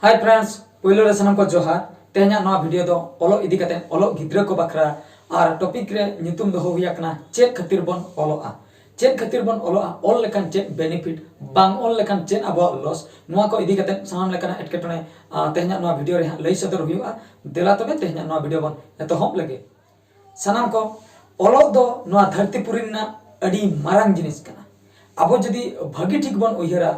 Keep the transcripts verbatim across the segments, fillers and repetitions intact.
Hi friends, ᱯᱳᱭᱞᱳ ᱨᱮ ᱥᱟᱱᱟᱢ ᱠᱚ ᱡᱚᱦᱟᱨ᱾ ᱛᱮᱦᱮᱧᱟᱜ ᱱᱚᱣᱟ ᱵᱷᱤᱰᱤᱭᱳ ᱫᱚ ᱚᱞᱚᱜ ᱤᱫᱤ ᱠᱟᱛᱮ, ᱚᱞᱚᱜ ᱜᱤᱫᱽᱨᱟᱹ ᱠᱚ ᱵᱟᱠᱷᱨᱟ, ᱟᱨ ᱴᱚᱯᱤᱠ ᱨᱮ ᱧᱩᱛᱩᱢ ᱫᱚᱦᱚ ᱦᱩᱭ ᱟᱠᱟᱱᱟ ᱪᱮᱫ ᱠᱷᱟᱹᱛᱤᱨ ᱵᱚᱱ ᱚᱞᱚᱜᱼᱟ᱾ ᱪᱮᱫ ᱠᱷᱟᱹᱛᱤᱨ ᱵᱚᱱ ᱚᱞᱚᱜᱼᱟ, ᱚᱞ ᱞᱮᱠᱷᱟᱱ ᱪᱮᱫ ᱵᱮᱱᱤᱯᱷᱤᱴ, ᱵᱟᱝ ᱚᱞ ᱞᱮᱠᱷᱟᱱ ᱪᱮᱫ ᱟᱵᱚᱣᱟᱜ ᱞᱚᱥ, ᱱᱚᱣᱟ ᱠᱚ ᱤᱫᱤ ᱠᱟᱛᱮ ᱥᱟᱱᱟᱢ ᱞᱮᱠᱟᱱᱟᱜ ᱮᱴᱠᱮᱴᱚᱬᱮ ᱟᱸ, ᱛᱮᱦᱮᱧᱟᱜ ᱱᱚᱣᱟ ᱵᱷᱤᱰᱤᱭᱳ ᱨᱮ ᱦᱟᱸᱜ ᱞᱟᱹᱭ ᱥᱚᱫᱚᱨ ᱦᱩᱭᱩᱜᱼᱟ᱾ ᱫᱮᱞᱟ ᱛᱚᱵᱮ ᱛᱮᱦᱮᱧᱟᱜ ᱱᱚᱣᱟ ᱵᱷᱤᱰᱤᱭᱳ ᱵᱚᱱ ᱮᱛᱚᱦᱚᱵ ᱞᱮᱜᱮ᱾ ᱥᱟᱱᱟᱢ ᱠᱚ, ᱚᱞᱚᱜ ᱫᱚ ᱱᱚᱣᱟ ᱫᱷᱟᱹᱨᱛᱤ ᱯᱩᱨᱤ ᱨᱮᱱᱟᱜ ᱟᱹᱰᱤ ᱢᱟᱨᱟᱝ ᱡᱤᱱᱤᱥ ᱠᱟᱱᱟ᱾ ᱟᱵᱚ ᱡᱩᱫᱤ ᱵᱷᱟᱹᱜᱤ ᱴᱷᱤᱠ ᱵᱚᱱ ᱩᱭᱦᱟᱹᱨᱟ,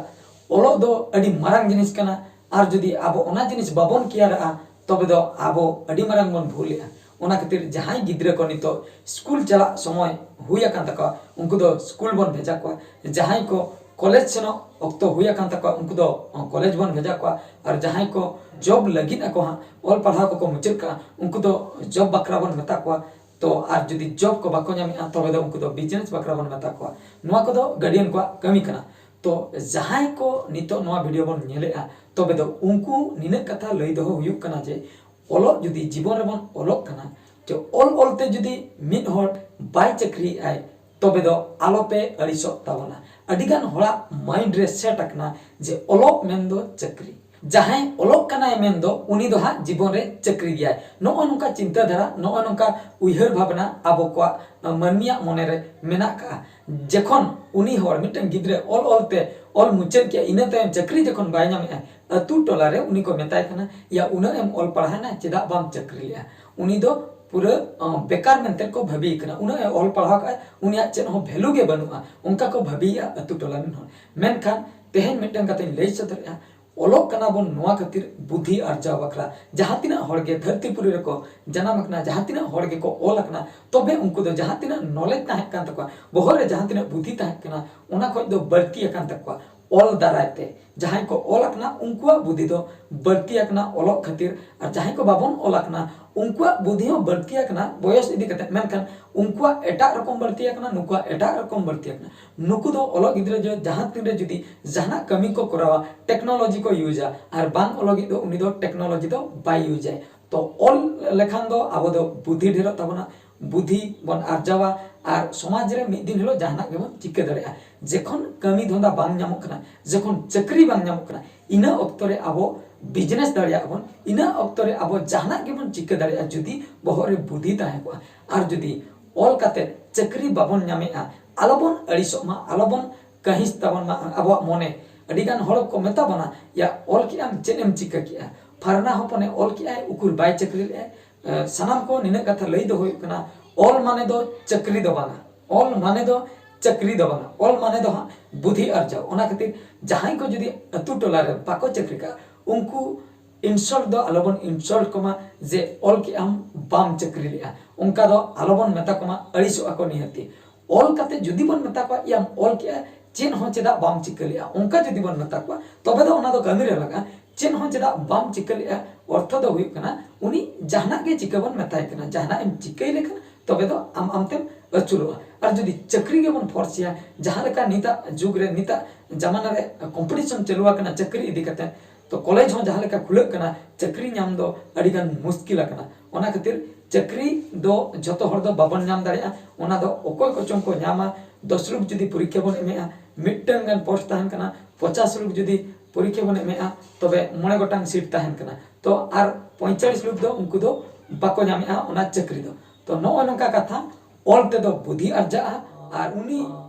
ᱚᱞᱚᱜ ᱫᱚ ᱟᱹᱰᱤ ᱢᱟᱨᱟᱝ ᱡᱤᱱᱤᱥ ᱠᱟᱱᱟ᱾ ᱟᱨ ᱡᱩᱫᱤ ᱟᱵᱚ ᱚᱱᱟ ᱡᱤᱱᱤᱥ ᱵᱟᱵᱚᱱ ᱠᱮᱭᱟᱨᱟᱜᱼᱟ, ᱛᱚᱵᱮ ᱫᱚ ᱟᱵᱚ ᱟᱹᱰᱤ ᱢᱟᱨᱟᱝ ᱵᱚᱱ ᱵᱷᱩᱞᱮᱜᱼᱟ᱾ ᱚᱱᱟ ᱠᱷᱟᱹᱛᱤᱨ ᱡᱟᱦᱟᱸᱭ ᱜᱤᱫᱽᱨᱟᱹ ᱠᱚ ᱱᱤᱛᱚᱜ ᱥᱠᱩᱞ ᱪᱟᱞᱟᱜ ᱥᱚᱢᱚᱭ ᱦᱩᱭ ᱟᱠᱟᱱ ᱛᱟᱠᱚᱣᱟ, ᱩᱱᱠᱩ ᱫᱚ ᱥᱠᱩᱞ ᱵᱚᱱ ᱵᱷᱮᱡᱟ ᱠᱚᱣᱟ᱾ ᱡᱟᱦᱟᱸᱭ ᱠᱚ ᱠᱚᱞᱮᱡᱽ ᱥᱮᱱᱚᱜ ᱚᱠᱛᱚ ᱦᱩᱭ ᱟᱠᱟᱱ ᱛᱟᱠᱚᱣᱟ, ᱩᱱᱠᱩ ᱫᱚ ᱠᱚᱞᱮᱡᱽ ᱵᱚᱱ ᱵᱷᱮᱡᱟ ᱠᱚᱣᱟ᱾ ᱟᱨ ᱡᱟᱦᱟᱸᱭ ᱠᱚ ᱡᱚᱵ ᱞᱟᱹᱜᱤᱫ ᱟᱠᱚ ᱦᱟᱸᱜ ᱚᱞ ᱯᱟᱲᱦᱟᱣ ᱠᱚᱠᱚ ᱢᱩᱪᱟᱹᱫ ᱠᱟᱜᱼᱟ, ᱩᱱᱠᱩ ᱫᱚ ᱡᱚᱵ ᱵᱟᱠᱷᱨᱟ ᱵᱚᱱ ᱢᱮᱛᱟ ᱠᱚᱣᱟ᱾ ᱛᱚ ᱟᱨ ᱡᱩᱫᱤ ᱡᱚᱵ ᱠᱚ ᱵᱟᱠᱚ ᱧᱟᱢᱮᱜᱼᱟ, ᱛᱚᱵᱮ ᱫᱚ ᱩᱱᱠᱩ ᱫᱚ ᱵᱤᱡᱽᱱᱮᱥ ᱵᱟᱠᱷᱨᱟ ᱵᱚᱱ ᱢᱮᱛᱟ ᱠᱚᱣᱟ᱾ ᱱᱚᱣᱟ ᱠᱚᱫᱚ ᱜᱟᱨᱰᱤᱭᱟᱱ ᱠᱚᱣᱟᱜ ᱠᱟᱹᱢᱤ ᱠᱟᱱᱟ᱾ ᱛᱚ ᱡᱟᱦᱟᱸᱭ ᱠᱚ ᱱᱤᱛᱚᱜ ᱱᱚᱣᱟ ᱵᱷᱤᱰᱤᱭᱳ ᱵᱚᱱ ᱧᱮᱞᱮᱜᱼᱟ, ᱛᱚᱵᱮ ᱫᱚ ᱩᱱᱠᱩ ᱱᱤᱱᱟᱹᱜ ᱠᱟᱛᱷᱟ ᱞᱟᱹᱭ ᱫᱚᱦᱚ ᱦᱩᱭᱩᱜ ᱠᱟᱱᱟ ᱡᱮ ᱚᱞᱚᱜ ᱡᱩᱫᱤ ᱡᱤᱵᱚᱱ ᱨᱮᱵᱚᱱ ᱚᱞᱚᱜ ᱠᱟᱱᱟ, ᱡᱮ ᱚᱞ ᱚᱞ ᱛᱮ ᱡᱩᱫᱤ ᱢᱤᱫ ᱦᱚᱲ ᱵᱟᱭ ᱪᱟᱹᱠᱨᱤᱭᱮᱜᱼᱟᱭ, ᱛᱚᱵᱮ ᱫᱚ ᱟᱞᱚᱯᱮ ᱟᱹᱲᱤᱥᱚᱜ ᱛᱟᱵᱚᱱᱟ᱾ ᱟᱹᱰᱤᱜᱟᱱ ᱦᱚᱲᱟᱜ ᱢᱟᱭᱤᱱᱰ ᱨᱮ ᱥᱮᱴ ᱟᱠᱟᱱᱟ ᱡᱮ ᱚᱞᱚᱜ ᱢᱮᱱᱫᱚ ᱪᱟᱹᱠᱨᱤ᱾ ᱡᱟᱦᱟᱸᱭ ᱚᱞᱚᱜ ᱠᱟᱱᱟᱭ ᱢᱮᱱᱫᱚ ᱩᱱᱤ ᱫᱚ ᱦᱟᱸᱜ ᱡᱤᱵᱚᱱ ᱨᱮ ᱪᱟᱹᱠᱨᱤ ᱜᱮᱭᱟᱭ᱾ ᱱᱚᱜᱼᱚ ᱱᱚᱝᱠᱟ ᱪᱤᱱᱛᱟᱹ ᱫᱷᱟᱨᱟ, ᱱᱚᱜᱼᱚ ᱱᱚᱝᱠᱟ ᱩᱭᱦᱟᱹᱨ ᱵᱷᱟᱵᱽᱱᱟ ᱟᱵᱚ ᱠᱚᱣᱟᱜ, ᱟᱸ, ᱢᱟᱹᱱᱢᱤᱭᱟᱜ ᱢᱚᱱᱮ ᱨᱮ ᱢᱮᱱᱟᱜ ᱠᱟᱜᱼᱟ᱾ ᱡᱚᱠᱷᱚᱱ ᱩᱱᱤ ᱦᱚᱲ, ᱢᱤᱫᱴᱟᱝ ᱜᱤᱫᱽᱨᱟᱹ ᱚᱞ ᱚᱞ ᱛᱮ ᱚᱞ ᱢᱩᱪᱟᱹᱫ ᱠᱮᱜᱼᱟ, ᱤᱱᱟᱹ ᱛᱟᱭᱚᱢ ᱪᱟᱹᱠᱨᱤ ᱡᱚᱠᱷᱚᱱ ᱵᱟᱭ ᱧᱟᱢᱮᱜᱼᱟ, ᱟᱹᱛᱩ ᱴᱚᱞᱟ ᱨᱮ ᱩᱱᱤ ᱠᱚ ᱢᱮᱛᱟᱭ ᱠᱟᱱᱟ, "ᱭᱟ, ᱩᱱᱟᱹᱜ ᱮᱢ ᱚᱞ ᱯᱟᱲᱦᱟᱣᱱᱟ, ᱪᱮᱫᱟᱜ ᱵᱟᱢ ᱪᱟᱹᱠᱨᱤ ᱞᱮᱜᱼᱟ?" ᱩᱱᱤ ᱫᱚ ᱯᱩᱨᱟᱹ, ᱟᱸ, ᱵᱮᱠᱟᱨ ᱢᱮᱱᱛᱮ ᱠᱚ ᱵᱷᱟᱹᱵᱤᱭᱮ ᱠᱟᱱᱟ᱾ ᱩᱱᱟᱹᱜ ᱮ ᱚᱞ ᱯᱟᱲᱦᱟᱣ ᱠᱟᱜᱼᱟ, ᱩᱱᱤᱭᱟᱜ ᱪᱮᱫ ᱦᱚᱸ ᱵᱷᱮᱞᱩ ᱜᱮ ᱵᱟᱹᱱᱩᱜᱼᱟ, ᱚᱱᱠᱟ ᱠᱚ ᱵᱷᱟᱹᱵᱤᱭᱮᱜᱼᱟ ᱟᱹᱛᱩ ᱴᱚᱞᱟ ᱨᱮᱱ ᱦᱚᱲ᱾ ᱢᱮᱱᱠᱷᱟᱱ ᱛᱮᱦᱮᱧ ᱢᱤᱫᱴᱟᱝ ᱠᱟᱛᱷᱟᱧ ᱞᱟᱹᱭ ᱥᱚᱫᱚᱨᱮᱜᱼᱟ, ᱚᱞᱚᱜ ᱠᱟᱱᱟ ᱵᱚᱱ ᱱᱚᱣᱟ ᱠᱷᱟᱹᱛᱤᱨ ᱵᱩᱫᱷᱤ ᱟᱨᱡᱟᱣ ᱵᱟᱠᱷᱨᱟ᱾ ᱡᱟᱦᱟᱸ ᱛᱤᱱᱟᱹᱜ ᱦᱚᱲ ᱜᱮ ᱫᱷᱟᱹᱨᱛᱤ ᱯᱩᱨᱤ ᱨᱮᱠᱚ ᱡᱟᱱᱟᱢ ᱟᱠᱟᱱᱟ, ᱡᱟᱦᱟᱸ ᱛᱤᱱᱟᱹᱜ ᱦᱚᱲ ᱜᱮᱠᱚ ᱚᱞ ᱟᱠᱟᱱᱟ, ᱛᱚᱵᱮ ᱩᱱᱠᱩ ᱫᱚ ᱡᱟᱦᱟᱸ ᱛᱤᱱᱟᱹᱜ ᱱᱚᱞᱮᱡᱽ ᱛᱟᱦᱮᱸ ᱠᱟᱱ ᱛᱟᱠᱚᱣᱟ, ᱵᱚᱦᱚᱜ ᱨᱮ ᱡᱟᱦᱟᱸ ᱛᱤᱱᱟᱹᱜ ᱵᱩᱫᱷᱤ ᱛᱟᱦᱮᱸ ᱠᱟᱱᱟ, ᱚᱱᱟ ᱠᱷᱚᱡ ᱫᱚ ᱵᱟᱹᱲᱛᱤ ᱟᱠᱟᱱ ᱛᱟᱠᱚᱣᱟ ᱚᱞ ᱫᱟᱨᱟᱭ ᱛᱮ᱾ ᱡᱟᱦᱟᱸᱭ ᱠᱚ ᱚᱞ ᱟᱠᱟᱱᱟ, ᱩᱱᱠᱩᱣᱟᱜ ᱵᱩᱫᱷᱤ ᱫᱚ ᱵᱟᱹᱲᱛᱤ ᱟᱠᱟᱱᱟ ᱚᱞᱚᱜ ᱠᱷᱟᱹᱛᱤᱨ, ᱟᱨ ᱡᱟᱦᱟᱸᱭ ᱠᱚ ᱵᱟᱵᱚᱱ ᱚᱞ ᱟᱠᱟᱱᱟ, ᱩᱱᱠᱩᱣᱟᱜ ᱵᱩᱫᱷᱤ ᱦᱚᱸ ᱵᱟᱹᱲᱛᱤ ᱟᱠᱟᱱᱟ ᱵᱚᱭᱚᱥ ᱤᱫᱤ ᱠᱟᱛᱮ, ᱢᱮᱱᱠᱷᱟᱱ ᱩᱱᱠᱩᱣᱟᱜ ᱮᱴᱟᱜ ᱨᱚᱠᱚᱢ ᱵᱟᱹᱲᱛᱤ ᱟᱠᱟᱱᱟ, ᱱᱩᱠᱩᱣᱟᱜ ᱮᱴᱟᱜ ᱨᱚᱠᱚᱢ ᱵᱟᱹᱲᱛᱤ ᱟᱠᱟᱱᱟ᱾ ᱱᱩᱠᱩ ᱫᱚ ᱚᱞᱚᱜ ᱜᱤᱫᱽᱨᱟᱹ ᱡᱚ-, ᱡᱟᱦᱟᱸ ᱛᱤᱱᱨᱮ ᱡᱩᱫᱤ ᱡᱟᱦᱟᱱᱟᱜ ᱠᱟᱹᱢᱤ ᱠᱚ ᱠᱚᱨᱟᱣᱟ, ᱴᱮᱠᱱᱳᱞᱚᱡᱤ ᱠᱚ ᱤᱭᱩᱡᱟ, ᱟᱨ ᱵᱟᱝ ᱚᱞᱚᱜᱤᱡ ᱫᱚ ᱩᱱᱤ ᱫᱚ ᱴᱮᱠᱱᱳᱞᱚᱡᱤ ᱫᱚ ᱵᱟᱭ ᱤᱭᱩᱡᱟᱭ᱾ ᱛᱚ ᱚᱞ ᱞᱮᱠᱷᱟᱱ ᱫᱚ ᱟᱵᱚ ᱫᱚ ᱵᱩᱫᱷᱤ ᱰᱷᱮᱨᱚᱜ ᱛᱟᱵᱚᱱᱟ, ᱵᱩᱫᱷᱤ ᱵᱚᱱ ᱟᱨᱡᱟᱣᱟ, ᱟᱨ ᱥᱚᱢᱟᱡᱽ ᱨᱮ ᱢᱤᱫ ᱫᱤᱱ ᱦᱤᱞᱳᱜ ᱡᱟᱦᱟᱱᱟᱜ ᱜᱮᱵᱚᱱ ᱪᱤᱠᱟᱹ ᱫᱟᱲᱮᱭᱟᱜᱼᱟ᱾ ᱡᱚᱠᱷᱚᱱ ᱠᱟᱹᱢᱤ ᱫᱷᱚᱱᱫᱟ ᱵᱟᱝ ᱧᱟᱢᱚᱜ ᱠᱟᱱᱟ, ᱡᱚᱠᱷᱚᱱ ᱪᱟᱹᱠᱨᱤ ᱵᱟᱝ ᱧᱟᱢᱚᱜ ᱠᱟᱱᱟ, ᱤᱱᱟᱹ ᱚᱠᱛᱚ ᱨᱮ ᱟᱵᱚ ᱵᱤᱡᱽᱱᱮᱥ ᱫᱟᱲᱮᱭᱟᱜᱼᱟ ᱵᱚᱱ, ᱤᱱᱟᱹ ᱚᱠᱛᱚ ᱨᱮ ᱟᱵᱚ ᱡᱟᱦᱟᱱᱟᱜ ᱜᱮᱵᱚᱱ ᱪᱤᱠᱟᱹ ᱫᱟᱲᱮᱭᱟᱜᱼᱟ ᱡᱩᱫᱤ ᱵᱚᱦᱚᱜ ᱨᱮ ᱵᱩᱫᱷᱤ ᱛᱟᱦᱮᱸ ᱠᱚᱜᱼᱟ᱾ ᱟᱨ ᱡᱩᱫᱤ ᱚᱞ ᱠᱟᱛᱮ ᱪᱟᱹᱠᱨᱤ ᱵᱟᱵᱚᱱ ᱧᱟᱢᱮᱫᱼᱟ, ᱟᱞᱚᱵᱚᱱ ᱟᱹᱲᱤᱥᱚᱜ ᱢᱟ, ᱟᱞᱚᱵᱚᱱ ᱠᱟᱹᱦᱤᱥ ᱛᱟᱵᱚᱱ ᱢᱟ ᱟᱵᱚᱣᱟᱜ ᱢᱚᱱᱮ᱾ ᱟᱹᱰᱤᱜᱟᱱ ᱦᱚᱲ ᱠᱚ ᱢᱮᱛᱟ ᱵᱚᱱᱟ, "ᱭᱟ, ᱚᱞ ᱠᱮᱜᱼᱟᱢ, ᱪᱮᱫ ᱮᱢ ᱪᱤᱠᱟᱹ ᱠᱮᱜᱼᱟ? ᱯᱷᱟᱨᱱᱟ ᱦᱚᱯᱚᱱᱮ ᱚᱞ ᱠᱮᱜᱼᱟᱭ, ᱩᱠᱩᱨ ᱵᱟᱭ ᱪᱟᱹᱠᱨᱤ ᱞᱮᱜᱼᱟᱭ?" ᱮ, ᱥᱟᱱᱟᱢ ᱠᱚ ᱱᱤᱱᱟᱹᱜ ᱠᱟᱛᱷᱟ ᱞᱟᱹᱭ ᱫᱚ ᱦᱩᱭᱩᱜ ᱠᱟᱱᱟ, ᱚᱞ ᱢᱟᱱᱮ ᱫᱚ ᱪᱟᱹᱠᱨᱤ ᱫᱚ ᱵᱟᱝᱟ, ᱚᱞ ᱢᱟᱱᱮ ᱫᱚ ᱪᱟᱹᱠᱨᱤ ᱫᱚ ᱵᱟᱝᱟ, ᱚᱞ ᱢᱟᱱᱮ ᱫᱚ ᱦᱟᱸᱜ ᱵᱩᱫᱷᱤ ᱟᱨᱡᱟᱣ᱾ ᱚᱱᱟ ᱠᱷᱟᱹᱛᱤᱨ ᱡᱟᱦᱟᱸᱭ ᱠᱚ ᱡᱩᱫᱤ ᱟᱹᱛᱩ ᱴᱚᱞᱟ ᱨᱮ ᱵᱟᱠᱚ ᱪᱟᱹᱠᱨᱤ ᱠᱟᱜᱼᱟ, ᱩᱱᱠᱩ ᱤᱱᱥᱟᱞᱴ ᱫᱚ ᱟᱞᱚᱵᱚᱱ ᱤᱱᱥᱟᱞᱴ ᱠᱚᱢᱟ ᱡᱮ ᱚᱞ ᱠᱮᱜᱼᱟᱢ, ᱵᱟᱢ ᱪᱟᱹᱠᱨᱤ ᱞᱮᱜᱼᱟ, ᱚᱱᱠᱟ ᱫᱚ ᱟᱞᱚᱵᱚᱱ ᱢᱮᱛᱟ ᱠᱚᱢᱟ, ᱟᱹᱲᱤᱥᱚᱜᱼᱟ ᱠᱚ ᱱᱤᱦᱟᱹᱛᱤ᱾ ᱚᱞ ᱠᱟᱛᱮ ᱡᱩᱫᱤ ᱵᱚᱱ ᱢᱮᱛᱟ ᱠᱚᱣᱟ, "ᱭᱟᱢ ᱚᱞ ᱠᱮᱜᱼᱟ, ᱪᱮᱫ ᱦᱚᱸ ᱪᱮᱫᱟᱜ ᱵᱟᱢ ᱪᱤᱠᱟᱹ ᱞᱮᱜᱼᱟ?" ᱚᱱᱠᱟ ᱡᱩᱫᱤ ᱵᱚᱱ ᱢᱮᱛᱟ ᱠᱚᱣᱟ, ᱛᱚᱵᱮ ᱫᱚ ᱚᱱᱟ ᱫᱚ ᱠᱟᱹᱢᱤ ᱨᱮ ᱞᱟᱜᱟᱜᱼᱟ᱾ ᱪᱮᱫ ᱦᱚᱸ ᱪᱮᱫᱟᱜ ᱵᱟᱢ ᱪᱤᱠᱟᱹ ᱞᱮᱜᱼᱟ ᱚᱨᱛᱷᱚ ᱫᱚ ᱦᱩᱭᱩᱜ ᱠᱟᱱᱟ, ᱩᱱᱤ ᱡᱟᱦᱟᱱᱟᱜ ᱜᱮ ᱪᱤᱠᱟᱹ ᱵᱚᱱ ᱢᱮᱛᱟᱭ ᱠᱟᱱᱟ, ᱡᱟᱦᱟᱱᱟᱜ ᱮᱢ ᱪᱤᱠᱟᱹᱭ ᱞᱮᱠᱷᱟᱱ ᱛᱚᱵᱮ ᱫᱚ ᱟᱢ ᱟᱢᱛᱮᱢ ᱟᱹᱪᱩᱨᱚᱜᱼᱟ᱾ ᱟᱨ ᱡᱩᱫᱤ ᱪᱟᱹᱠᱨᱤ ᱜᱮᱵᱚᱱ ᱯᱷᱚᱨᱥᱤᱭᱟ, ᱡᱟᱦᱟᱸ ᱞᱮᱠᱟ ᱱᱤᱛᱟᱜ ᱡᱩᱜᱽ ᱨᱮ, ᱱᱤᱛᱟᱜ ᱡᱟᱢᱟᱱᱟ ᱨᱮ ᱠᱚᱢᱯᱤᱴᱤᱥᱚᱱ ᱪᱟᱹᱞᱩ ᱟᱠᱟᱱᱟ ᱪᱟᱹᱠᱨᱤ ᱤᱫᱤ ᱠᱟᱛᱮ, ᱛᱚ ᱠᱚᱞᱮᱡᱽ ᱦᱚᱸ ᱡᱟᱦᱟᱸ ᱞᱮᱠᱟ ᱠᱷᱩᱞᱟᱹᱜ ᱠᱟᱱᱟ, ᱪᱟᱹᱠᱨᱤ ᱧᱟᱢ ᱫᱚ ᱟᱹᱰᱤ ᱜᱟᱱ ᱢᱩᱥᱠᱤᱞ ᱟᱠᱟᱱᱟ᱾ ᱚᱱᱟ ᱠᱷᱟᱹᱛᱤᱨ ᱪᱟᱹᱠᱨᱤ ᱫᱚ ᱡᱷᱚᱛᱚ ᱦᱚᱲ ᱫᱚ ᱵᱟᱵᱚᱱ ᱧᱟᱢ ᱫᱟᱲᱮᱭᱟᱜᱼᱟ᱾ ᱚᱱᱟ ᱫᱚ ᱚᱠᱚᱭ ᱠᱚᱪᱚᱝ ᱠᱚ ᱧᱟᱢᱟ᱾ ᱫᱚᱥ ᱞᱩᱠ ᱡᱩᱫᱤ ᱯᱚᱨᱤᱠᱠᱷᱟ ᱵᱚᱱ ᱮᱢᱮᱜᱼᱟ, ᱢᱤᱫᱴᱟᱝ ᱜᱟᱱ ᱯᱳᱥᱴ ᱛᱟᱦᱮᱱ ᱠᱟᱱᱟ, ᱯᱚᱪᱟᱥ ᱞᱩᱠ ᱡᱩᱫᱤ ᱯᱚᱨᱤᱠᱠᱷᱟ ᱵᱚᱱ ᱮᱢᱮᱜᱼᱟ, ᱛᱚᱵᱮ ᱢᱚᱬᱮ ᱜᱚᱴᱟᱝ ᱥᱤᱴ ᱛᱟᱦᱮᱱ ᱠᱟᱱᱟ᱾ ᱛᱚ ᱟᱨ ᱯᱚᱸᱭᱛᱟᱞᱤᱥ ᱞᱩᱠ ᱫᱚ ᱩᱱᱠᱩ ᱫᱚ ᱵᱟᱠᱚ ᱧᱟᱢᱮᱜᱼᱟ ᱚᱱᱟ ᱪᱟᱹᱠᱨᱤ ᱫᱚ᱾ ᱛᱚ ᱱᱚᱜᱼᱚ ᱱᱚᱝᱠᱟ ᱠᱟᱛᱷᱟ, ᱚᱞ ᱛᱮᱫᱚ ᱵᱩᱫᱷᱤ ᱟᱨᱡᱟᱜᱼᱟ, ᱟᱨ ᱩᱱᱤ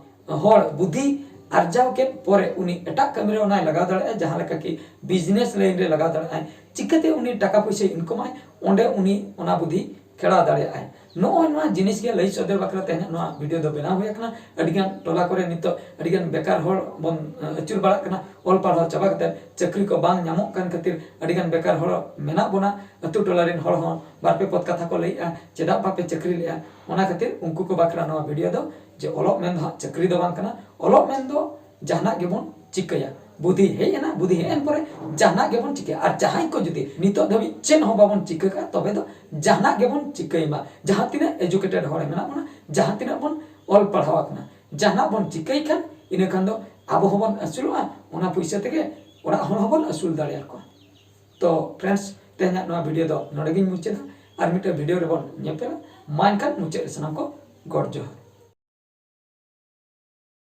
ᱦᱚᱲ ᱵᱩᱫᱷᱤ ᱟᱨᱡᱟᱣ ᱠᱮᱫ ᱯᱚᱨᱮ ᱩᱱᱤ ᱮᱴᱟᱜ ᱠᱟᱹᱢᱤ ᱨᱮ ᱚᱱᱟᱭ ᱞᱟᱜᱟᱣ ᱫᱟᱲᱮᱭᱟᱜᱼᱟ, ᱡᱟᱦᱟᱸ ᱞᱮᱠᱟ ᱠᱤ ᱵᱤᱡᱽᱱᱮᱥ ᱞᱟᱭᱤᱱ ᱨᱮ ᱞᱟᱜᱟᱣ ᱫᱟᱲᱮᱭᱟᱜᱼᱟᱭ᱾ ᱪᱤᱠᱟᱹᱛᱮ ᱩᱱᱤ ᱴᱟᱠᱟ ᱯᱩᱭᱥᱟᱹᱭ ᱤᱱᱠᱚᱢᱟᱭ, ᱚᱸᱰᱮ ᱩᱱᱤ ᱚᱱᱟ ᱵᱩᱫᱷᱤ ᱠᱷᱮᱲᱟᱣ ᱫᱟᱲᱮᱭᱟᱜᱼᱟᱭ᱾ ᱱᱚᱜᱼᱚᱭ ᱱᱚᱣᱟ ᱡᱤᱱᱤᱥ ᱜᱮ ᱞᱟᱹᱭ ᱥᱚᱫᱚᱨ ᱵᱟᱠᱷᱨᱟ ᱛᱮᱦᱮᱧ ᱱᱚᱣᱟ ᱵᱷᱤᱰᱤᱭᱳ ᱫᱚ ᱵᱮᱱᱟᱣ ᱦᱩᱭ ᱟᱠᱟᱱᱟ᱾ ᱟᱹᱰᱤᱜᱟᱱ ᱴᱚᱞᱟ ᱠᱚᱨᱮ ᱱᱤᱛᱚᱜ ᱟᱹᱰᱤᱜᱟᱱ ᱵᱮᱠᱟᱨ ᱦᱚᱲ ᱵᱚᱱ, ᱮ, ᱟᱹᱪᱩᱨ ᱵᱟᱲᱟᱜ ᱠᱟᱱᱟ᱾ ᱚᱞ ᱯᱟᱲᱦᱟᱣ ᱪᱟᱵᱟ ᱠᱟᱛᱮ ᱪᱟᱹᱠᱨᱤ ᱠᱚ ᱵᱟᱝ ᱧᱟᱢᱚᱜ ᱠᱟᱱ ᱠᱷᱟᱹᱛᱤᱨ ᱟᱹᱰᱤᱜᱟᱱ ᱵᱮᱠᱟᱨ ᱦᱚᱲ ᱢᱮᱱᱟᱜ ᱵᱚᱱᱟ᱾ ᱟᱹᱛᱩ ᱴᱚᱞᱟ ᱨᱮᱱ ᱦᱚᱲ ᱦᱚᱸ ᱵᱟᱨ ᱯᱮ ᱯᱚᱫ ᱠᱟᱛᱷᱟ ᱠᱚ ᱞᱟᱹᱭᱮᱜᱼᱟ, "ᱪᱮᱫᱟᱜ ᱵᱟᱯᱮ ᱪᱟᱹᱠᱨᱤ ᱞᱮᱜᱼᱟ?" ᱚᱱᱟ ᱠᱷᱟᱹᱛᱤᱨ ᱩᱱᱠᱩ ᱠᱚ ᱵᱟᱠᱷᱨᱟ ᱱᱚᱣᱟ ᱵᱷᱤᱰᱤᱭᱳ ᱫᱚ, ᱡᱮ ᱚᱞᱚᱜ ᱢᱮᱱ ᱫᱚ ᱦᱟᱸᱜ ᱪᱟᱹᱠᱨᱤ ᱫᱚ ᱵᱟᱝ ᱠᱟᱱᱟ᱾ ᱚᱞᱚᱜ ᱢᱮᱱ ᱫᱚ ᱡᱟᱦᱟᱱᱟᱜ ᱜᱮᱵᱚᱱ ᱪᱤᱠᱟᱹᱭᱟ᱾ ᱵᱩᱫᱷᱤ ᱦᱮᱡ ᱮᱱᱟ, ᱵᱩᱫᱷᱤ ᱦᱮᱡ ᱮᱱ ᱯᱚᱨᱮ ᱡᱟᱦᱟᱱᱟᱜ ᱜᱮᱵᱚᱱ ᱪᱤᱠᱟᱹᱭᱟ᱾ ᱟᱨ ᱡᱟᱦᱟᱸᱭ ᱠᱚ ᱡᱩᱫᱤ ᱱᱤᱛᱚᱜ ᱫᱷᱟᱹᱵᱤᱡ ᱪᱮᱫ ᱦᱚᱸ ᱵᱟᱵᱚᱱ ᱪᱤᱠᱟᱹ ᱠᱟᱜᱼᱟ, ᱛᱚᱵᱮ ᱫᱚ ᱡᱟᱦᱟᱱᱟᱜ ᱜᱮᱵᱚᱱ ᱪᱤᱠᱟᱹᱭ ᱢᱟ᱾ ᱡᱟᱦᱟᱸ ᱛᱤᱱᱟᱹᱜ ᱮᱡᱩᱠᱮᱴᱮᱰ ᱦᱚᱲ ᱢᱮᱱᱟᱜ ᱵᱚᱱᱟ, ᱡᱟᱦᱟᱸ ᱛᱤᱱᱟᱹᱜ ᱵᱚᱱ ᱚᱞ ᱯᱟᱲᱦᱟᱣ ᱟᱠᱟᱱᱟ, ᱡᱟᱦᱟᱱᱟᱜ ᱵᱚᱱ ᱪᱤᱠᱟᱹᱭ ᱠᱷᱟᱱ, ᱤᱱᱟᱹ ᱠᱷᱟᱱ ᱫᱚ ᱟᱵᱚ ᱦᱚᱸᱵᱚᱱ ᱟᱹᱥᱩᱞᱚᱜᱼᱟ, ᱚᱱᱟ ᱯᱩᱭᱥᱟᱹ ᱛᱮᱜᱮ ᱚᱲᱟᱜ ᱦᱚᱲ ᱦᱚᱸᱵᱚᱱ ᱟᱹᱥᱩᱞ ᱫᱟᱲᱮᱭᱟᱠᱚᱣᱟ᱾ ᱛᱚ ᱯᱷᱨᱮᱱᱰᱥ, ᱛᱮᱦᱮᱧᱟᱜ ᱱᱚᱣᱟ ᱵᱷᱤᱰᱤᱭᱳ ᱫᱚ ᱱᱚᱰᱮ ᱜᱤᱧ ᱢᱩᱪᱟᱹᱫᱟ᱾ ᱟᱨ ᱢᱤᱫᱴᱮᱱ ᱵᱷᱤᱰᱤᱭᱳ ᱨᱮᱵᱚᱱ ᱧᱮᱯᱮᱞᱟ᱾ ᱢᱟ ᱮᱱᱠᱷᱟᱱ ᱢᱩᱪᱟᱹᱫ ᱨᱮ ᱥᱟᱱᱟᱢ ᱠᱚ ᱜᱚᱰ ᱡᱚᱦᱟᱨ᱾